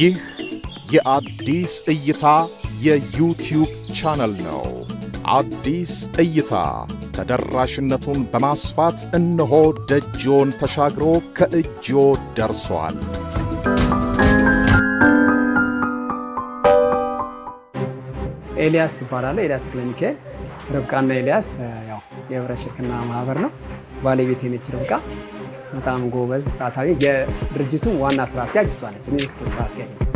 ይህ የአዲስ እይታ የ YouTube ቻናል ነው። አዲስ እይታ ተደራሽነቱን በማስፋት እነሆ ደጅዎን ተሻግሮ ከእጅዎ ደርሷል። ኤልያስ ይባላል። ኤልያስ ተክለ ሚካኤል። ርብቃና ኤልያስ ያው የህብረት ሽርክና ማህበር ነው። ባለቤት የነች ርብቃ በጣም ጎበዝ ታታሪ፣ የድርጅቱ ዋና ስራ አስኪያጅ እሷ ነች። እኔ ምክትል ስራ አስኪያጅ ነኝ።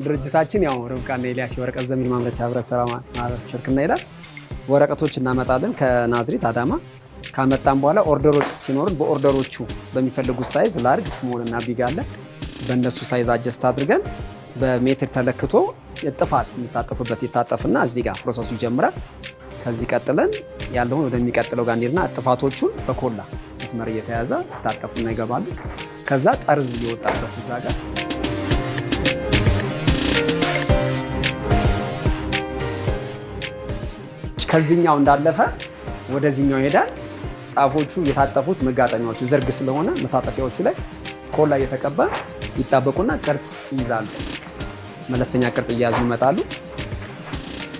ድርጅታችን ያው ርብቃና ኤልያስ የወረቀት ዘንቢል ማምረቻ ህብረት ስራ ማህበር ሽርክና ይላል። ወረቀቶች እናመጣለን ከናዝሬት አዳማ። ካመጣን በኋላ order ኦች ሲኖሩን በ order ኦቹ በሚፈልጉት size large፣ small እና big አለ። በእነሱ size adjust አድርገን በሜትር ተለክቶ ጥፋት የሚታጠፉበት ይታጠፍና እዚህ ጋር process ኡ ይጀምራል። ከዚህ ቀጥለን ያለውን ወደሚቀጥለው ጋር እንሄድና ጥፋቶቹን በኮላ መስመር እየተያዘ ይታጠፉና ይገባሉ። ከዛ ጠርዝ እየወጣበት እዛ ጋር ከዚህኛው እንዳለፈ ወደዚህኛው ይሄዳል። ጣፎቹ የታጠፉት መጋጠሚያዎቹ ዝርግ ስለሆነ መታጠፊያዎቹ ላይ ኮላ እየተቀባ ይጣበቁና ቅርጽ ይይዛሉ። መለስተኛ ቅርጽ እየያዙ ይመጣሉ።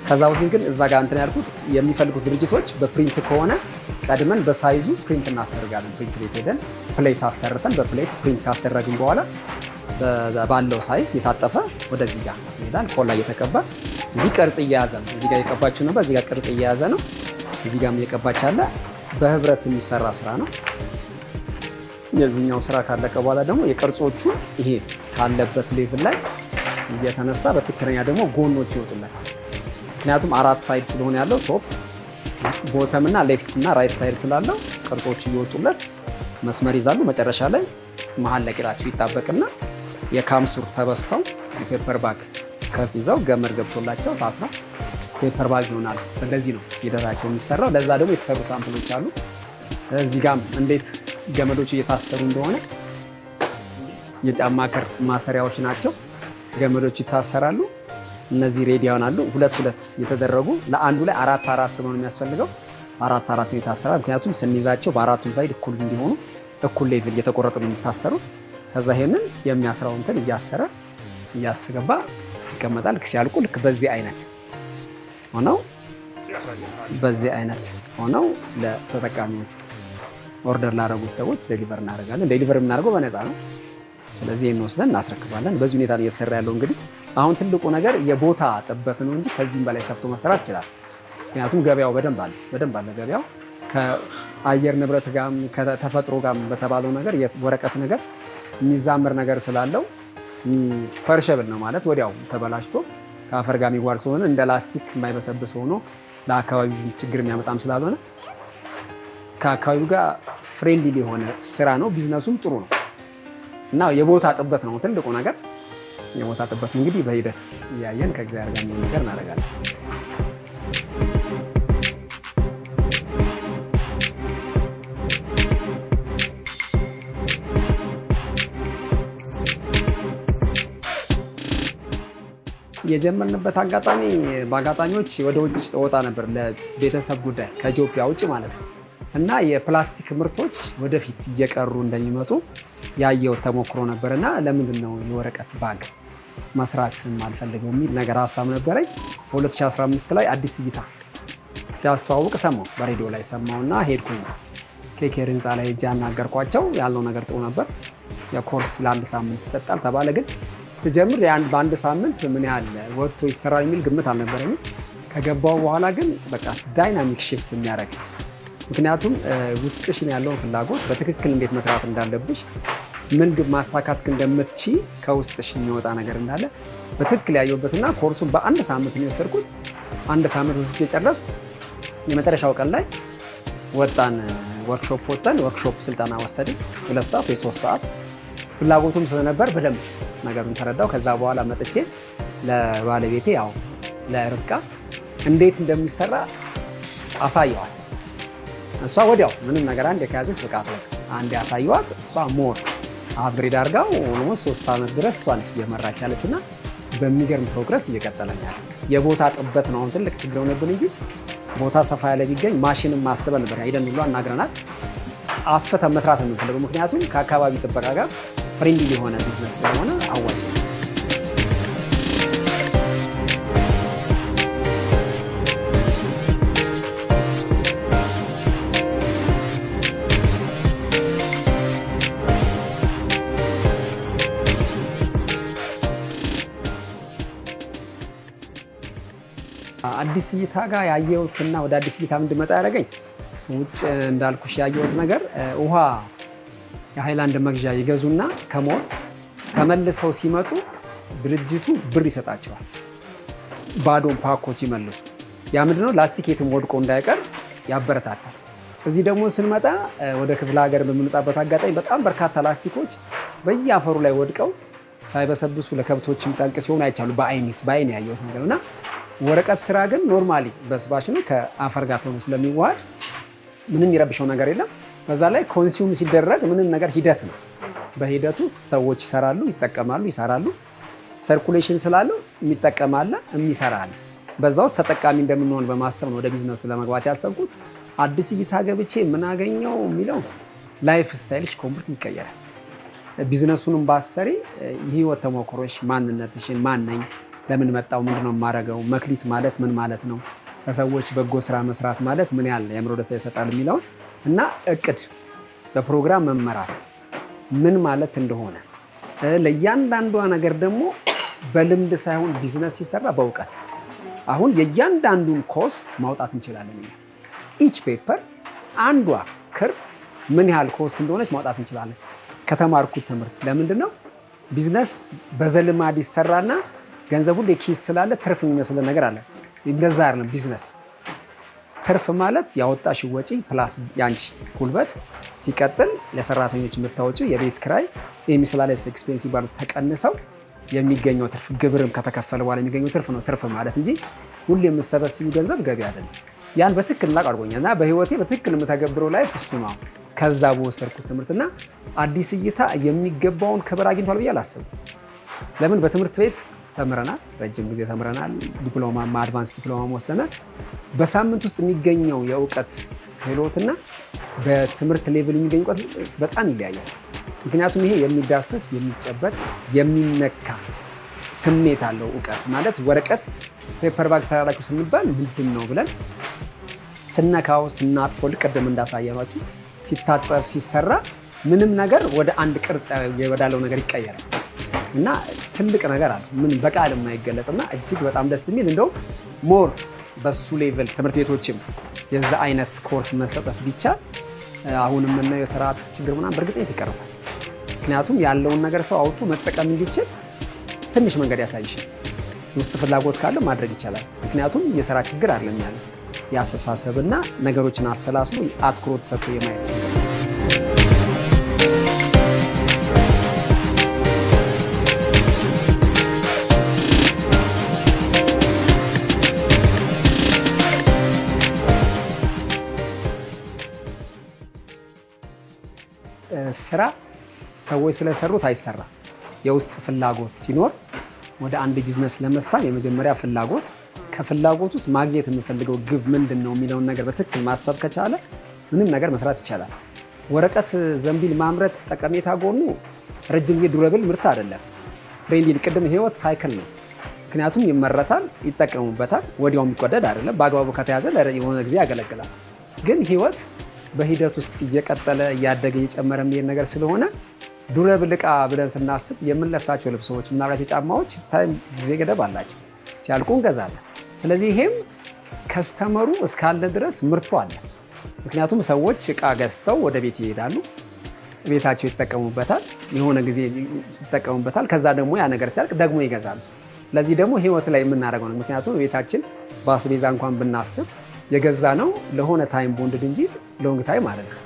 ከዛ በፊት ግን እዛ ጋር እንትን ያልኩት የሚፈልጉት ድርጅቶች በ print ከሆነ ቀድመን በ size ኡ print እናስደርጋለን። Print ቤት ሄደን plate አሰርተን በ plate print ካስደረግን በኋላ ባለው size የታጠፈ ወደዚህ ጋር ይሄዳል። ኮላ እየተቀባ እዚህ ቅርጽ እየያዘ ነው። እዚህ ጋር የቀባችው ነበር። እዚህ ጋር ቅርጽ እየያዘ ነው። እዚህ ጋርም እየቀባች አለ። በህብረት የሚሰራ ስራ ነው። የዚህኛው ስራ ካለቀ በኋላ ደግሞ የቅርጾቹ ይሄ ካለበት level ላይ እየተነሳ በትክክለኛ ደግሞ ጎኖች ይወጡለታል። ምክንያቱም አራት side ስለሆነ ያለው top፣ bottom እና left እና right side ስላለው ቅርጾች እየወጡለት መስመር ይዛሉ። መጨረሻ ላይ መሀል ለቂጣቸው ይጣበቅና የካምሱር ተበስተው የ paper bag ቅርጽ ይዘው ገመድ ገብቶላቸው ታስረው paper bag ይሆናል። እንደዚህ ነው ሂደታቸው የሚሰራው። ለዛ ደግሞ የተሰሩ sample ኦች አሉ። እዚህ ጋም እንዴት ገመዶቹ እየታሰሩ እንደሆነ የጫማ ክር ማሰሪያዎች ናቸው። ገመዶቹ ይታሰራሉ። እነዚህ ready ይሆናሉ። ሁለት ሁለት የተደረጉ ለአንዱ ላይ አራት አራት ስለሆነ የሚያስፈልገው አራት አራት ነው ይታሰራል። ምክንያቱም ስንይዛቸው በአራቱም side እኩል እንዲሆኑ እኩል level እየተቆረጡ ነው የሚታሰሩት። ከዛ ይሄንን የሚያስራው እንትን እያሰረ እያስገባ ይቀመጣል። ሲያልቁ ልክ በዚህ አይነት ሆነው በዚህ አይነት ሆነው ለተጠቃሚዎቹ order ላደረጉት ሰዎች deliver እናደርጋለን። Deliver የምናደርገው በነፃ ነው። ስለዚህ ይህን ወስደን እናስረክባለን። በዚህ ሁኔታ ነው እየተሰራ ያለው። እንግዲህ አሁን ትልቁ ነገር የቦታ ጥበት ነው እንጂ ከዚህም በላይ ሰፍቶ መሰራት ይችላል። ምክንያቱም ገበያው በደንብ አለ፣ በደንብ አለ ገበያው ከአየር ንብረት ጋርም ከተፈጥሮ ጋርም በተባለው ነገር የወረቀት ነገር የሚዛመር ነገር ስላለው perishable ነው ማለት ወዲያው ተበላሽቶ ከአፈር ጋር የሚዋሃድ ስለሆነ እንደ ላስቲክ የማይበሰብስ ሆኖ ለአካባቢው ችግር የሚያመጣም ስላልሆነ ከአካባቢው ጋር friendly የሆነ ስራ ነው። ቢዝነሱም ጥሩ ነው እና የቦታ ጥበት ነው ትልቁ ነገር። የቦታ ጥበት እንግዲህ በሂደት እያየን ከእግዚአብሔር ጋር የሚሆን ነገር እናደርጋለን። የጀመርንበት አጋጣሚ በአጋጣሚዎች ወደ ውጭ ወጣ ነበር ለቤተሰብ ጉዳይ ከኢትዮጵያ ውጭ ማለት ነው። እና የፕላስቲክ ምርቶች ወደፊት እየቀሩ እንደሚመጡ ያየው ተሞክሮ ነበር። እና ለምንድን ነው የወረቀት bag መስራት የማልፈልገው የሚል ነገር ሀሳብ ነበረኝ። በ2015 ላይ አዲስ እይታ ሲያስተዋውቅ ሰማው፣ በሬዲዮ ላይ ሰማውና ሄድኩኝ። ኬኬር ህንፃ ላይ ሄጄ አናገርኳቸው። ያለው ነገር ጥሩ ነበር። የኮርስ ለአንድ ሳምንት ይሰጣል ተባለ። ግን ስጀምር በአንድ ሳምንት ምን ያህል ወጥቶ ይሰራል የሚል ግምት አልነበረኝም። ከገባው በኋላ ግን በቃ dynamic shift የሚያደርግ፣ ምክንያቱም ውስጥሽን ያለውን ፍላጎት በትክክል እንዴት መስራት እንዳለብሽ፣ ምን ግብ ማሳካት እንደምትችዪ ከውስጥሽ የሚወጣ ነገር እንዳለ በትክክል ያየሁበትና ኮርሱን በአንድ ሳምንት ነው የወሰድኩት። አንድ ሳምንት ወስጄ ጨረስኩ። የመጨረሻው ቀን ላይ ወጣን። ወርክሾፕ ወጥተን ወርክሾፕ ስልጠና ወሰድን። 2 ሰዓት ወይ 3 ሰዓት። ፍላጎቱም ስለነበር በደንብ ነገሩን ተረዳው። ከዛ በኋላ መጥቼ ለባለቤቴ፣ ያው ለርብቃ፣ እንዴት እንደሚሰራ አሳየዋት። እሷ ወዲያው ምንም ነገር አንድ የከያዘች በቃ አንድ ያሳየዋት፣ እሷ more upgrade አድርጋው almost 3 ዓመት ድረስ እሷ ነች እየመራች ያለችው እና በሚገርም progress እየቀጠለ ነው ያለው። የቦታ ጥበት ነው አሁን ትልቅ ችግር ሆነብን እንጂ ቦታ ሰፋ ያለ ቢገኝ ማሽንም ማስበን ነበር። ሄደን ሁሉ አናግረናል። አስፍተን መስራት ነው የምንፈልገው። ምክንያቱም ከአካባቢ ጥበቃ ጋር friendly የሆነ ቢዝነስ ስለሆነ አዋጭ ነው። አዲስ እይታ ጋር ያየሁትና ወደ አዲስ እይታ እንድመጣ ያደረገኝ ውጭ እንዳልኩሽ ያየሁት ነገር ውሃ የሃይላንድ መግዣ ይገዙና ከሞል ተመልሰው ሲመጡ ድርጅቱ ብር ይሰጣቸዋል። ባዶን ፓኮ ሲመልሱ ያ ምንድነው ላስቲክ የትም ወድቆ እንዳይቀር ያበረታታል። እዚህ ደግሞ ስንመጣ ወደ ክፍለ ሀገር በምንመጣበት አጋጣሚ በጣም በርካታ ላስቲኮች በየአፈሩ ላይ ወድቀው ሳይበሰብሱ ለከብቶችም ጠንቅ ሲሆኑ አይቻሉ። በአይን ያየሁት ነገር እና ወረቀት ስራ ግን normally በስባሽ ነው፣ ከአፈር ጋር ቶሎ ስለሚዋሃድ ምንም የሚረብሸው ነገር የለም። በዛ ላይ consume ሲደረግ ምንም ነገር ሂደት ነው። በሂደት ውስጥ ሰዎች ይሰራሉ፣ ይጠቀማሉ፣ ይሰራሉ። Circulation ስላለው የሚጠቀም አለ፣ የሚሰራ አለ። በዛ ውስጥ ተጠቃሚ እንደምንሆን በማሰብ ነው ወደ ቢዝነሱ ለመግባት ያሰብኩት። አዲስ እይታ ገብቼ ምን አገኘው የሚለው lifestyle ሽ complete ይቀየራል። ቢዝነሱንም ባሰሪ የህይወት ተሞክሮሽ፣ ማንነትሽን፣ ማነኝ፣ ለምን መጣው፣ ምንድነው የማደርገው፣ መክሊት ማለት ምን ማለት ነው፣ ለሰዎች በጎ ስራ መስራት ማለት ምን ያህል የአእምሮ ደስታ ይሰጣል የሚለውን እና እቅድ በፕሮግራም መመራት ምን ማለት እንደሆነ፣ ለእያንዳንዷ ነገር ደግሞ በልምድ ሳይሆን ቢዝነስ ሲሰራ በእውቀት፣ አሁን የእያንዳንዱን cost ማውጣት እንችላለን። እኛ each paper አንዷ ክር ምን ያህል cost እንደሆነች ማውጣት እንችላለን። ከተማርኩት ትምህርት ለምንድን ነው ቢዝነስ በዘልማድ ይሰራና ገንዘቡ ኪስ ስላለ ትርፍ የሚመስለን ነገር አለ። እንደዛ አይደለም ቢዝነስ። ትርፍ ማለት ያወጣሽ ወጪ plus ያንቺ ጉልበት ሲቀጥል ለሰራተኞች የምታወጪው የቤት ክራይ miscellaneous expense ይባሉ ተቀንሰው የሚገኘው ትርፍ፣ ግብርም ከተከፈለ በኋላ የሚገኘው ትርፍ ነው ትርፍ ማለት እንጂ ሁሌ የምሰበስቢው ገንዘብ ገቢ አይደለም። ያን በትክክል ላቅ አድርጎኛል እና በህይወቴ በትክክል የምተገብረው life እሱ ነው። ከዛ በወሰድኩት ትምህርትና አዲስ እይታ የሚገባውን ክብር አግኝቷል ብዬ አላስብም። ለምን በትምህርት ቤት ተምረናል፣ ረጅም ጊዜ ተምረናል፣ ዲፕሎማ advance ዲፕሎማ ወስደናል። በሳምንት ውስጥ የሚገኘው የእውቀት ክህሎትና በትምህርት level የሚገኝ እውቀት በጣም ይለያያል። ምክንያቱም ይሄ የሚዳሰስ፣ የሚጨበጥ፣ የሚነካ ስሜት አለው። እውቀት ማለት ወረቀት paper bag ተራራችሁ ስንባል ምንድን ነው ብለን ስነካው፣ ስናጥፎ፣ ቅድም እንዳሳየናችሁ ሲታጠፍ፣ ሲሰራ ምንም ነገር ወደ አንድ ቅርጽ ወዳለው ነገር ይቀየራል እና ትልቅ ነገር አለ፣ ምን በቃል የማይገለጽ እና እጅግ በጣም ደስ የሚል። እንደውም more በሱ level ትምህርት ቤቶችም የዛ አይነት ኮርስ መሰጠት ቢቻል አሁን የምናየው የስርዓት ችግር ምናምን በእርግጠኝነት ይቀርፋል። ምክንያቱም ያለውን ነገር ሰው አውጥቶ መጠቀም እንዲችል ትንሽ መንገድ ያሳይሻል። ውስጥ ፍላጎት ካለ ማድረግ ይቻላል። ምክንያቱም የስራ ችግር አይደለም ያለ፣ የአስተሳሰብና ነገሮችን አሰላስሎ አትኩሮት ሰጥቶ የማየት ችግር ነው። ስራ ሰዎች ስለሰሩት አይሰራም። የውስጥ ፍላጎት ሲኖር ወደ አንድ ቢዝነስ ለመሳብ የመጀመሪያ ፍላጎት፣ ከፍላጎት ውስጥ ማግኘት የምፈልገው ግብ ምንድን ነው የሚለውን ነገር በትክክል ማሰብ ከቻለ ምንም ነገር መስራት ይቻላል። ወረቀት ዘንቢል ማምረት ጠቀሜታ ጎኑ ረጅም ጊዜ durable ምርት አይደለም። Friendly፣ ቅድም ህይወት cycle ነው። ምክንያቱም ይመረታል፣ ይጠቀሙበታል፣ ወዲያው የሚቀደድ አይደለም። በአግባቡ ከተያዘ የሆነ ጊዜ ያገለግላል። ግን ህይወት በሂደት ውስጥ እየቀጠለ፣ እያደገ፣ እየጨመረ የሚሄድ ነገር ስለሆነ durable እቃ ብለን ስናስብ የምንለብሳቸው ልብሶች፣ የምናደርጋቸው ጫማዎች time ጊዜ ገደብ አላቸው። ሲያልቁ እንገዛለን። ስለዚህ ይሄም customer ኡ እስካለ ድረስ ምርቱ አለ። ምክንያቱም ሰዎች እቃ ገዝተው ወደ ቤት ይሄዳሉ፣ ቤታቸው ይጠቀሙበታል፣ የሆነ ጊዜ ይጠቀሙበታል። ከዛ ደግሞ ያ ነገር ሲያልቅ ደግሞ ይገዛሉ። ለዚህ ደግሞ ህይወት ላይ የምናደርገው ነው። ምክንያቱም ቤታችን በአስቤዛ እንኳን ብናስብ የገዛ ነው ለሆነ time bonded እንጂ long time አይደለም።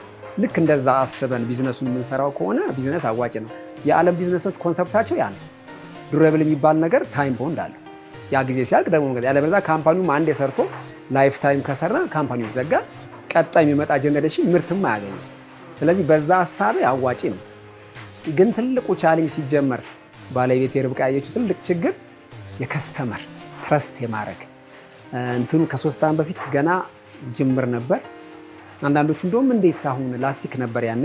ልክ እንደዛ አስበን ቢዝነሱን የምንሰራው ከሆነ ቢዝነስ አዋጭ ነው። የዓለም ቢዝነሶች concept ኣቸው ያ ነው። Durable የሚባል ነገር time bound አለው። ያ ጊዜ ሲያልቅ ደግሞ ያለበለዚያ company ውም አንዴ ሰርቶ lifetime ከሰራ company ው ይዘጋል። ቀጣይ የሚመጣ generation ምርትም አያገኝም። ስለዚህ በዛ ሀሳቤ አዋጪ ነው። ግን ትልቁ challenge ሲጀመር ባለቤቴ ርብቃ ያየችው ትልቅ ችግር የ customer trust የማድረግ እንትኑ ከ3 ዓመት በፊት ገና ጅምር ነበር። አንዳንዶቹ እንደውም እንዴት አሁን ላስቲክ ነበር፣ ያኔ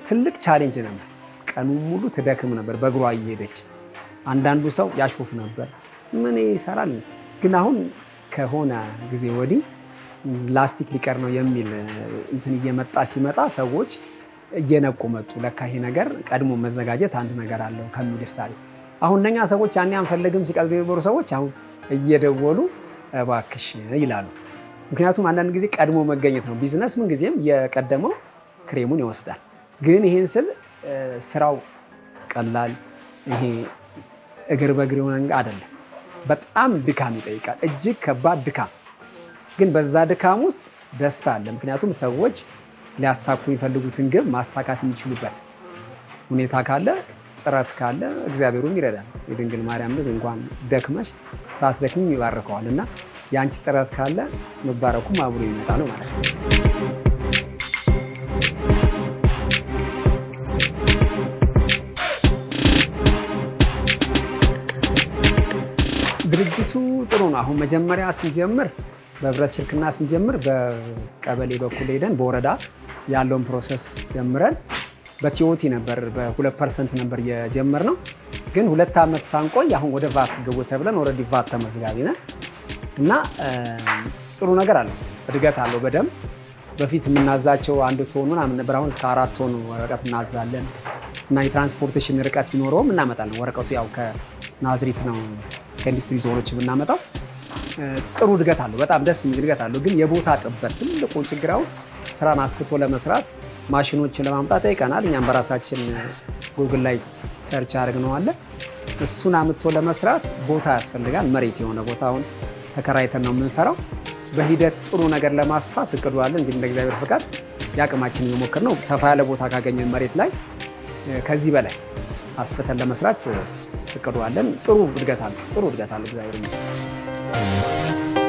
ትልቅ challenge ነበር። ቀኑን ሙሉ ትደክም ነበር በእግሯ እየሄደች። አንዳንዱ ሰው ያሾፍ ነበር፣ ምን ይሰራል። ግን አሁን ከሆነ ጊዜ ወዲህ ላስቲክ ሊቀር ነው የሚል እንትን እየመጣ ሲመጣ ሰዎች እየነቁ መጡ። ለካ ይሄ ነገር ቀድሞ መዘጋጀት አንድ ነገር አለው ከሚል እሳቤ አሁን እነኛ ሰዎች ያኔ አንፈልግም ሲቀልዱ የነበሩ ሰዎች አሁን እየደወሉ እባክሽ ይላሉ። ምክንያቱም አንዳንድ ጊዜ ቀድሞ መገኘት ነው። ቢዝነስ ምንጊዜም የቀደመው ክሬሙን ይወስዳል። ግን ይሄን ስል ስራው ቀላል ይሄ እግር በእግር የሆነ አይደለም። በጣም ድካም ይጠይቃል። እጅግ ከባድ ድካም። ግን በዛ ድካም ውስጥ ደስታ አለ። ምክንያቱም ሰዎች ሊያሳኩ የሚፈልጉትን ግብ ማሳካት የሚችሉበት ሁኔታ ካለ፣ ጥረት ካለ እግዚአብሔሩም ይረዳል። የድንግል ማርያም ልጅ እንኳን ደክመሽ ሳትደክሚም ይባርከዋል እና የአንቺ ጥረት ካለ መባረኩም አብሮ ይመጣል ማለት ነው። ድርጅቱ ጥሩ ነው። አሁን መጀመሪያ ስንጀምር፣ በህብረት ሽርክና ስንጀምር በቀበሌ በኩል ሄደን በወረዳ ያለውን process ጀምረን በ TOT ነበር፣ በ2% ነበር የጀመርነው። ግን 2 ዓመት ሳንቆይ አሁን ወደ ቫት ግቡ ተብለን already ቫት ተመዝጋቢ ነን እና ጥሩ ነገር አለው፣ እድገት አለው በደንብ። በፊት የምናዛቸው 1 ቶን ምናምን ነበር። አሁን እስከ 4 ቶን ወረቀት እናዛለን እና የ transportation ርቀት ቢኖረውም እናመጣለን። ወረቀቱ ያው ከናዝሪት ነው፣ ከኢንዱስትሪ ዞኖች የምናመጣው። ጥሩ እድገት አለው። በጣም ደስ የሚል እድገት አለው። ግን የቦታ ጥበት ትልቁ ችግር፣ አሁን ስራን አስፍቶ ለመስራት ማሽኖችን ለማምጣት ጠይቀናል። እኛም በራሳችን ጉግል ላይ search አድርገነዋል አለ። እሱን አምጥቶ ለመስራት ቦታ ያስፈልጋል። መሬት የሆነ ቦታ አሁን ተከራይተን ነው የምንሰራው። በሂደት ጥሩ ነገር ለማስፋት እቅዱ አለን። እንግዲህ እንደ እግዚአብሔር ፍቃድ የአቅማችንን እየሞከርን ነው። ሰፋ ያለ ቦታ ካገኘን መሬት ላይ ከዚህ በላይ አስፍተን ለመስራት እቅዱ አለን። ጥሩ እድገት አለ። ጥሩ እድገት አለ። እግዚአብሔር ይመስገን።